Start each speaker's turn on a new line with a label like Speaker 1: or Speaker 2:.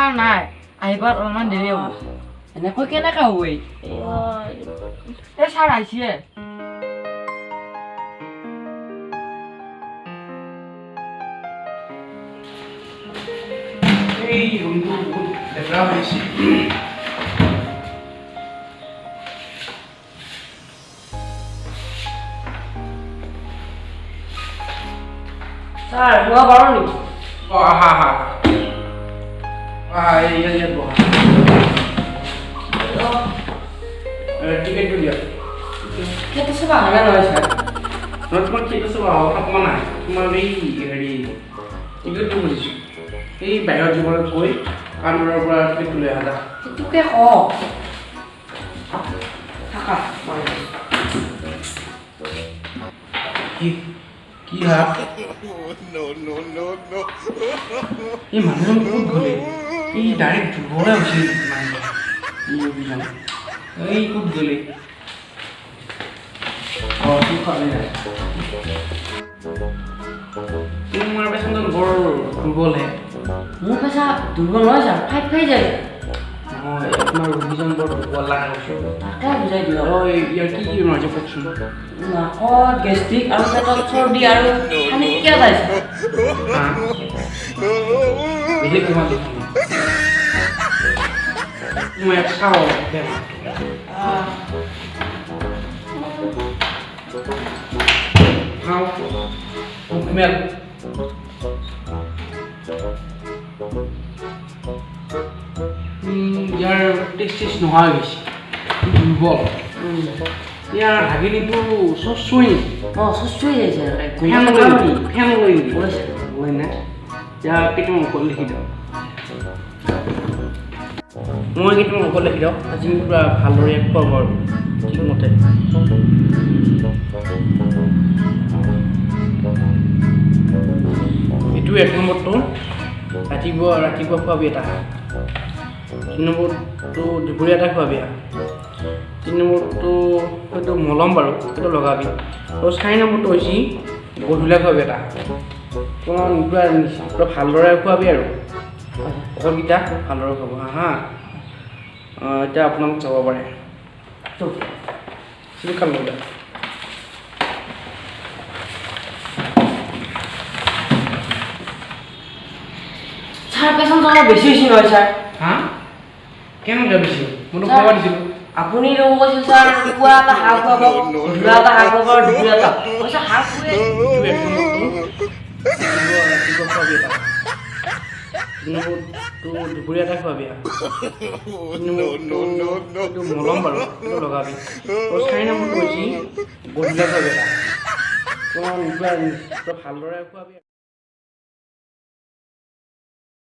Speaker 1: Sir নাই, আহিব অলপমান দেৰি হ'ব। এনেকৈ কেনেকৈ হ'ব? এই ছাৰ আহিছে।
Speaker 2: এই ৰুমটো বহুত লেতেৰা হৈছে।
Speaker 1: ছাৰ সোমাব পাৰোঁ নেকি?
Speaker 2: অঁ, আহা আহা আহা, ইয়াত বহা। টিকেটটো দিয়া।
Speaker 1: সেইটো চব অহা নাই নহয় ছাৰ।
Speaker 2: নহয়, তোমাৰ টিকেট চব অহা কথা কোৱা নাই। তোমাৰ এই হেৰি টিকেটটো খুজিছোঁ। এই বাহিৰত যাবলৈ কৈ কাউণ্টাৰৰ পৰা টিকেটটো লৈ আহা যা।
Speaker 1: সেইটোকে কওঁ থাকা।
Speaker 2: কি কি হা, এই মানুহজন ক'ত গ'লে? এই ডাইৰেক্ট দুৰ্বলে হৈছে মানুহজন। এই ক'ত গ'লে? অঁ, তোৰ কাৰণে নাই। তোমাৰ পেচেণ্টজন বৰ দুৰ্বলহে।
Speaker 1: মোৰ পেচা দুৰ্বল নহয় ছাৰ, ফাইট খাই যায়।
Speaker 2: নহয়, আপোনাৰ ৰোগীজন বৰ দুৰ্বল লগা হৈছে।
Speaker 1: তাকে বুজাই দিয়ক।
Speaker 2: অঁ, ইয়াৰ কি কি বেমাৰ হৈছে কওকচোন।
Speaker 1: নাকত গেষ্ট্ৰিক আৰু পেটত চৰ্দি আৰু পানী কিয় যায় ছাৰ?
Speaker 2: হা, বেলেগ বেমাৰ দেখোন। মই ইয়াত চাওঁ বেমাৰটো। খাওঁ মুখ মেল। ইয়াৰ টেষ্ট চেষ্ট নোহোৱা হৈ গৈছে, দুৰ্বল। ইয়াৰ হাগিনীটো চুচুই নেকি?
Speaker 1: অঁ, চুচুই যায় ছাৰ।
Speaker 2: ফেন লৈ নেকি? ফেন লৈ নেকি?
Speaker 1: ওলাইছে।
Speaker 2: হয় নে? ইয়াৰ কেইটামান ঔষধ লিখি দিয়ক। মই কেইটামান ঔষধ লিখি দিওঁ, আজি পূৰা ভালদৰে ইয়াক খুৱাব আৰু ঠিকমতে। এইটো এক নম্বৰটো ৰাতিপুৱা ৰাতিপুৱা খোৱাবি এটা। দুই নম্বৰটো দুপৰীয়া এটা খোৱাবি। তিনি নম্বৰটো সেইটো মলম বাৰু, সেইটো লগাবি। আৰু চাৰি নম্বৰটো হৈছে গধূলি খোৱাবি এটা। অকণমান পূৰা পূৰা ভালদৰে খোৱাবি আৰু ঔষধকেইটা ভালদৰে খুৱাব। হা হা, এতিয়া আপোনালোক যাব পাৰে। চিলিখন লৈ যা।
Speaker 1: ছাৰ, পেচেণ্টটো অলপ বেছি হৈছে নহয় ছাৰ।
Speaker 2: হা, কেনেকৈ বেছি? মইতো খুৱাব দিছিলোঁ।
Speaker 1: আপুনি দেখোন কৈছিল ছাৰ, পুৱা এটা হাঁহ খুৱাব, গধূলা এটা হাঁহ খুৱাব আৰু দুপৰীয়া এটা। কৈছে হাঁহ খুৱাই।
Speaker 2: এইটো এক নম্বৰটো ৰাতিপুৱা খোৱাবি এটা। দুই নম্বৰটো দুপৰীয়া এটা খোৱাবি। তিনি নম্বৰটো সেইটো মলম বাৰু, সেইটো লগাবি। আৰু চাৰি নম্বৰটো হৈছে গধূলি খোৱাবি এটা। অকণমান পূৰা পূৰা ভালদৰে খোৱাবি।